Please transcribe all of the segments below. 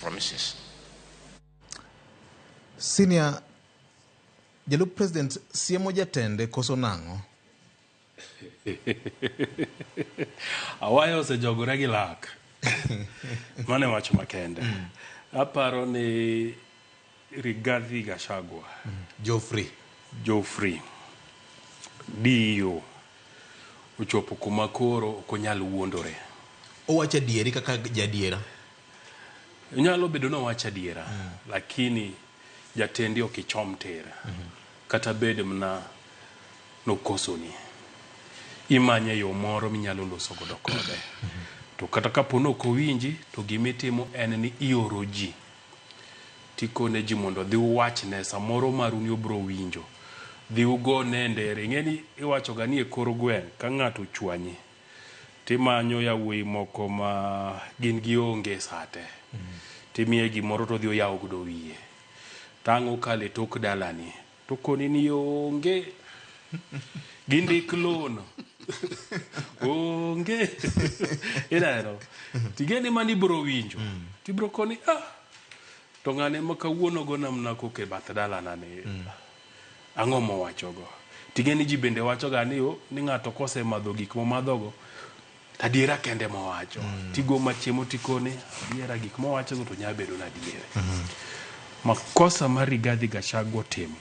Promises. Senior jalup president siemo jatende koso nang'o? Awayo osejogore gi lak. Mano e wach makende. Aparo ni Rigathi Gachagua. Geoffrey. Geoffrey DO ochopo kuma koro ok onyal wuondore. Owacho adieri kaka jadiera. Nyalo bedo ni owacho adiera, lakini jatendi ok ichom tir. Kata bed mna nokosoni. Imanye yo moro minyalo loso godo kode. To kata kapo ni ok owinji, to gimitimo en ni ioro ji. Tikone ji mondo odhi uwachne, samoro maru ni obro winjo. Dhi ugone ndere. Ing'eni iwachoga ni e kor gweng' ka ng'ato ochwanyi, timanyo yawuoyi moko ma gin gionge sate. Timiye gimoro to odhi oyawo godo wiye. Tang' okalo e tok dalani, tokoni ni onge. Gindik loan. Onge. Ineno? Ting'e ni mano ibro winjo. Tibro koni ah, to ng'ane ma kawuono gona mana koko e bath dalana ni. Ang'o mowachogo? Ting'e ni ji bende wachoga ni oh, ni ng'ato kosemadho gik momadhogo, to adiera kende mowacho. Tigo machiemo tikone, adiera gik mowachogo to nyalo bedo ni adier. Makosa ma Rigathi Gachagua otimo,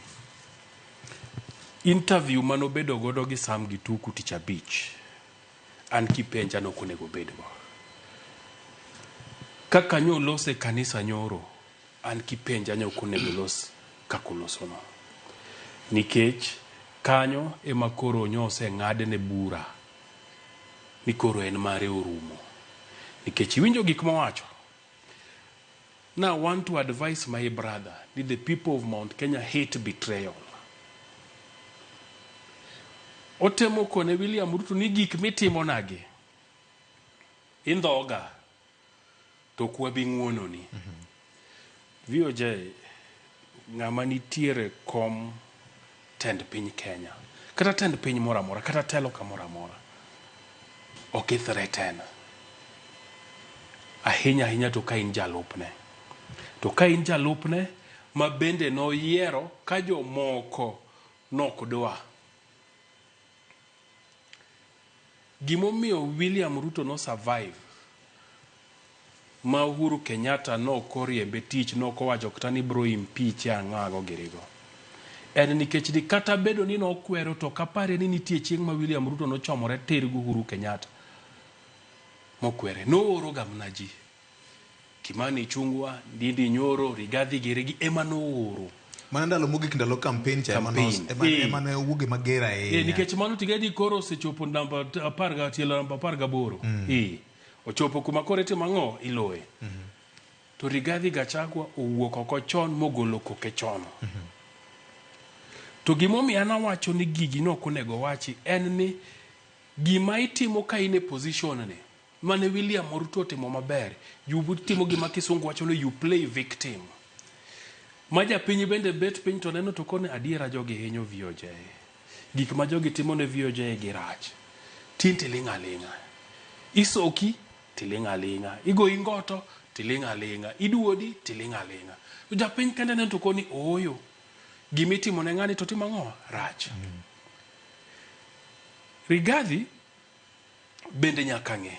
interview manobedo godo gi Sam Gituku tich abich, an kipenja nok onego obedgo. Kaka nyolose e kanisa nyoro, an kipenja ni ok onego olos kaka olosono. Nikech kanyo ema koro nyoseng'adne bura ni koro en mare orumo. Nikech iwinjo gik mowacho. Now I want to advise my brother ni the people of Mount Kenya hate betrayal. Otemo kone William Ruto ni gik mitimo nagi indhoga to ok wabi ng'uononi. VOJ ng'ama nitiere kom tend piny Kenya kata tend piny moro amora kata telo kamoro amora ok i threaten ahinya ahinya to ka in jalupne. To ka in jalupne ma bende noyiero ka jomoko nok dwa. Gimomiyo William Ruto no survive ma Uhuru Kenyatta nok oriembe tich nok owacho kata ni bro impeach ang'ago girigo. En nikech ni kata bedo ni nokwero to ok apare ni nitie chieng' ma William Ruto nochomore tir gi Uhuru Kenyatta mokwere. Nooro ga mana ji. Kimani Ichung'wa, Ndindi Nyoro, Rigathi Girigi ema nooro. Mana ndalo mogik ndalo campaign cha ema Campaign. ema ne owuoge mager ahinya. Nikech mano tigedi koro osechopo namba apar ga tielo namba 18. Ochopo kuma koro itimo ang'o? Iloye. To Rigathi Gachagua owuok oko chon mogolo koke chon. To gimomiyo an awacho ni gigi ne ok onego wachi en ni gima itimo ka in e position ni mane William Ruto otimo maber, you timo gima kisungu wacho ni you play victim. Ma japiny bende bet piny to neno to kone adiera jogi hinyo VOJ. Gik ma jogi timo ne VOJ gi rach. Tin tiling' aling'a. Isoki tiling' aling'a. Igoyi ngoto tiling' aling'a. Iduodi tiling' aling'a. To japiny kende neno to koni ooyo. Gima itimo ne ng'ani to timo ang'o? Rach. Rigathi bende nyaka ng'e.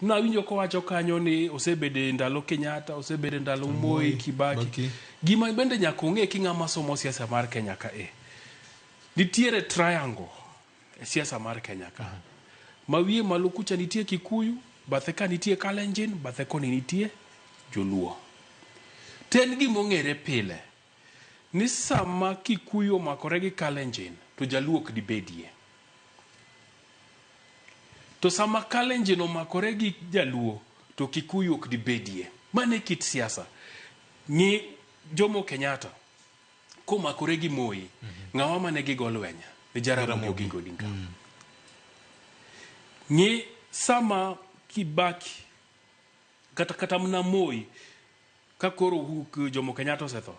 Nawinjo kowacho kanyo ni osebedo e ndalo Kenyatta, osebedo e ndalo Moi, Kibaki. Kibaki. Gima bende nyaka ong'e ki ng'ama somo siasa mar Kenya ka e. Nitiere triangle e siasa mar Kenya ka. Ma wiye malo kucha nitie Kikuyu, bathe ka nitie Kalenjin, bathe koni nitie Joluo. To en gima ong'ere pile ni sama Kikuyu omakore gi Kalenjin to Jaluo ok dibedie. To sama Kalenjin omakore gi Jaluo to Kikuyu ok dibedie. Mano e kit siasa. Ng'i Jomo Kenyatta komakore gi Moi, ng'awa mane gigo lweny? Ni Jaramogi Oginga Odinga. Ng'i sama Kibaki kata mana Moi ka koro Jomo Kenyatta osetho,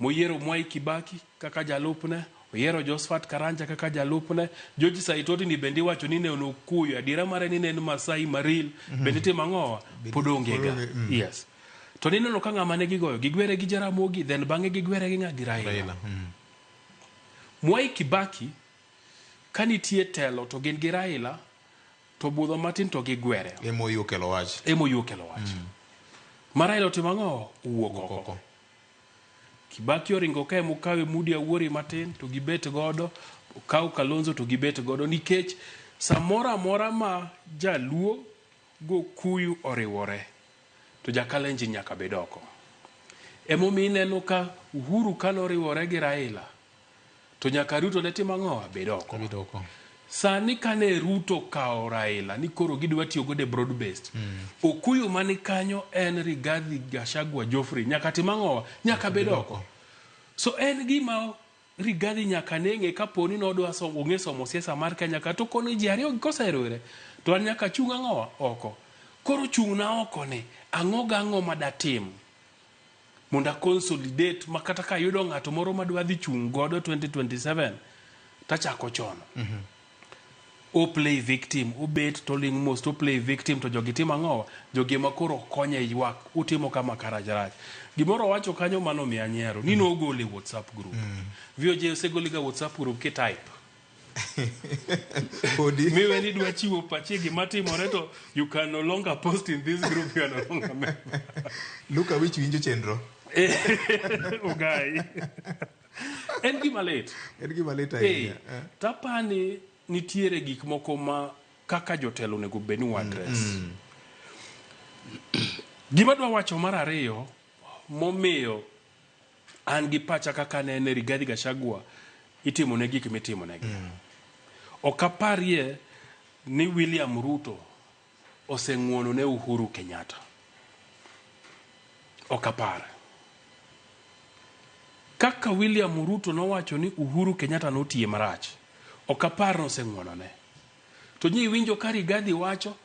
moyiero Mwai Kibaki kaka jalupne, oyiero Josephat Karanja kaka jalupne, George Saitoti ni bende iwacho ni ne en Okuyu, adiera mare ni ne en Masai Maril, bende itimo ang'owa? Pod onge ga. Yes. To nineno ka ng'ama ne gigoyo, gigwere gi Jaramogi, then bang'e gigwere gi ng'a gi Raila. Raila. Mwai Kibaki ka nitie telo to gin gi Raila, to budho matin to gigwere. MOU okelo wach. MOU okelo wach. Ma Raila otimo ang'o? Owuok oko. Oko. Kibaki oringo kae mokawe Moody Awuori matin to gibet godo, okaw Kalonzo to gibet godo nikech samoro amora ma jaluo gokuyu oriwore to jakalenjin nyaka bed oko. Emomiyo ineno ka Uhuru kanoriwore gi Raila to nyaka Ruto ne timo ang'o? Bed oko. Bed oko. Sani kane Ruto okawo Raila ni koro gidwa tiyo godo e broad based. Okuyu mani kanyo en Rigathi Gachagua Geoffrey nyaka tim ang'o? Nyaka bed oko. So en gima Rigathi nyaka ne ng'e kapo ni nodwa somo ong'e somo siasa mar Kenya ka to koni ji ariyo gi koseriwre to an nyaka chung' ang'o oko. Koro chung' na oko ni ang'o gang'o ma datim mondo a consolidate ma kata ka ayudo ng'ato moro madwa dhi chung' godo 2027 tachako chon. O play victim, obet to ling' mos to play victim to jogi timo ang'o? Jogi ema koro konye ywak, utimo kama karach rach. Gimoro owacho kanyo mano miya nyiero, ni nogole e WhatsApp group. VOJ osegoli ga WhatsApp group kitype. Podi. Miwe ni dwa chiwo pachi e gima timore to you can no longer post in this group, you are no longer member. Luka wich winjo chenro. Ogai. En gima lit. En gima lit Eh, ahinya. tapani nitiere gik moko ma kaka jotelo onego bed ni wa address. Gima dwa wacho mar ariyo momiyo an gi pacha kaka anene Rigathi Gachagua itimo ne gik mitimo negi. Ok aparie ni William Ruto oseng'uono ne Uhuru Kenyatta. Ok apar. Kaka William Ruto nowacho ni Uhuru Kenyatta notiye marach, ok apar ni oseng'uono ne. To nyi winjo ka Rigathi wacho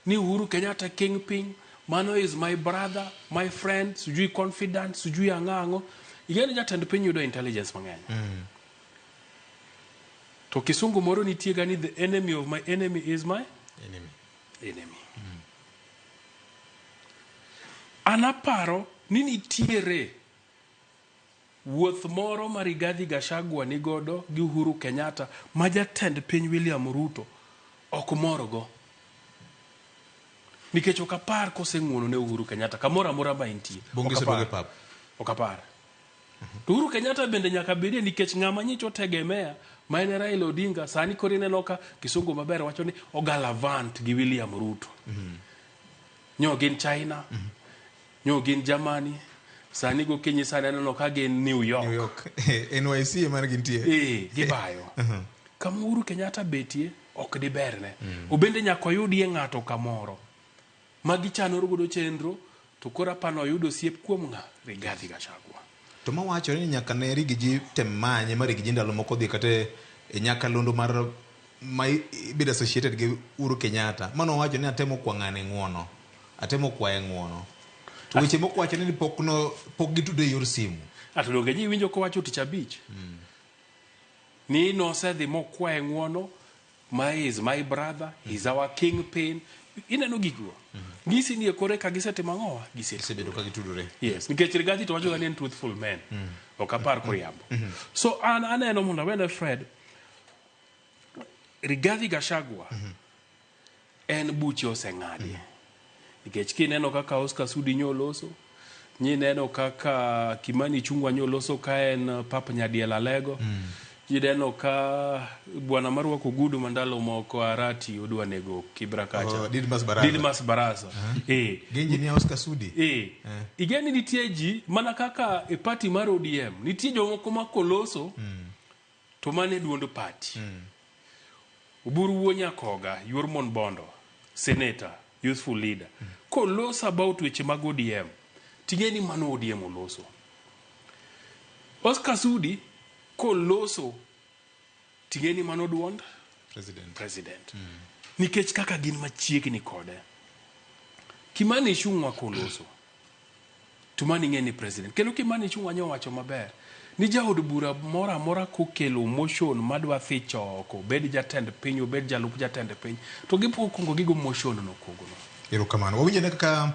ni Uhuru Kenyatta kingpin, mano is my brother, my friend, sijui confidant, sijui ang'o ang'o. Ing'e ni jatend piny yudo intelligence mang'eny. To kisungu moro nitie ga ni the enemy of my enemy is my Enemy. enemy. An aparo ni nitiere wuoth moro ma Rigathi Gachagua nigodo gi Uhuru Kenyatta ma jatend piny William Ruto ok morgo. Nikech ok apar koseng'uono ne Uhuru Kenyatta kamoro amora ma entie. Bunge Ok apar. oseduogo e pap. Ok apar. To Uhuru Kenyatta bende nyaka bedie nikech ng'ama nyicho tegemea ma en Raila Odinga sani koro ineno ka kisungu maber wacho ni ogalavant gi William Ruto. Nyo gin China, nyo gin Germany, sani gokinyi sani aneno ka gin New York. New York. NYC ema ne gintie. Eh, gibayo. Kama Uhuru Kenyatta betie ok diberne. Obende nyaka oyudie ng'ato kamoro ma gichanore godo chenro to koro apano oyudo osiep kuom ng'a Rigathi Gachagua. To mawachore ni nyaka ne Rigiji tem manye ma Rigiji ndalo moko dhi kata e nyakalondo mar ma ibedo associated gi Uhuru Kenyatta. Mano owacho ni atemo kwa ng'ane ng'uono. Atemo kwaye ng'uono. To weche moko wacho ni pok no pok gitudo e yor simu. Ato donge ji winjo kowacho tich abich ni nosedhi mokwaye ng'uono my is my brother he's our kingpin ineno gigo ng'isi ni e kore ka gisetimo ang'owa gisetudo Gisebedo ka gitudore. yes nikech Rigathi to wacho ga ni en truthful man ok apar koriambo so an aneno mondo awene Fred Rigathi Gachagua en buche oseng'adi nikech kineno kaka Oscar Sudi nyoloso nyineno kaka Kimani Ichung'wa nyoloso ka en pap Nyadiel Alego Ineno ka bwana marwako ogudu ma ndalo moko Arati odwa nego Kibra kacha. Oh, Didmus Barasa. Didmus Barasa. Eh. Gi engineer Oscar Sudi. Eh. Ing'e ni nitie ji mana kaka e party mar ODM nitie jomoko ma koloso to mano e duond party. Oburu wuo Nyakoga, yuor mon Bondo, senator, youthful leader. Koloso about weche mag ODM, ting'e ni mano ODM oloso. Oscar Sudi koloso ting'e ni mano duond President. president. Nikech kaka gin machiegni kode. Kimani Ichung'wa koloso to mano ing'e ni president. Kendo Kimani Ichung'wa nyowacho maber ni jaod bura moro amora kokelo motion madwa thicho oko, obed jatend piny, obed jalup jatend piny, to gipo kuongo gigo motion no kogno. Erokamano. Wawinjo ane kaka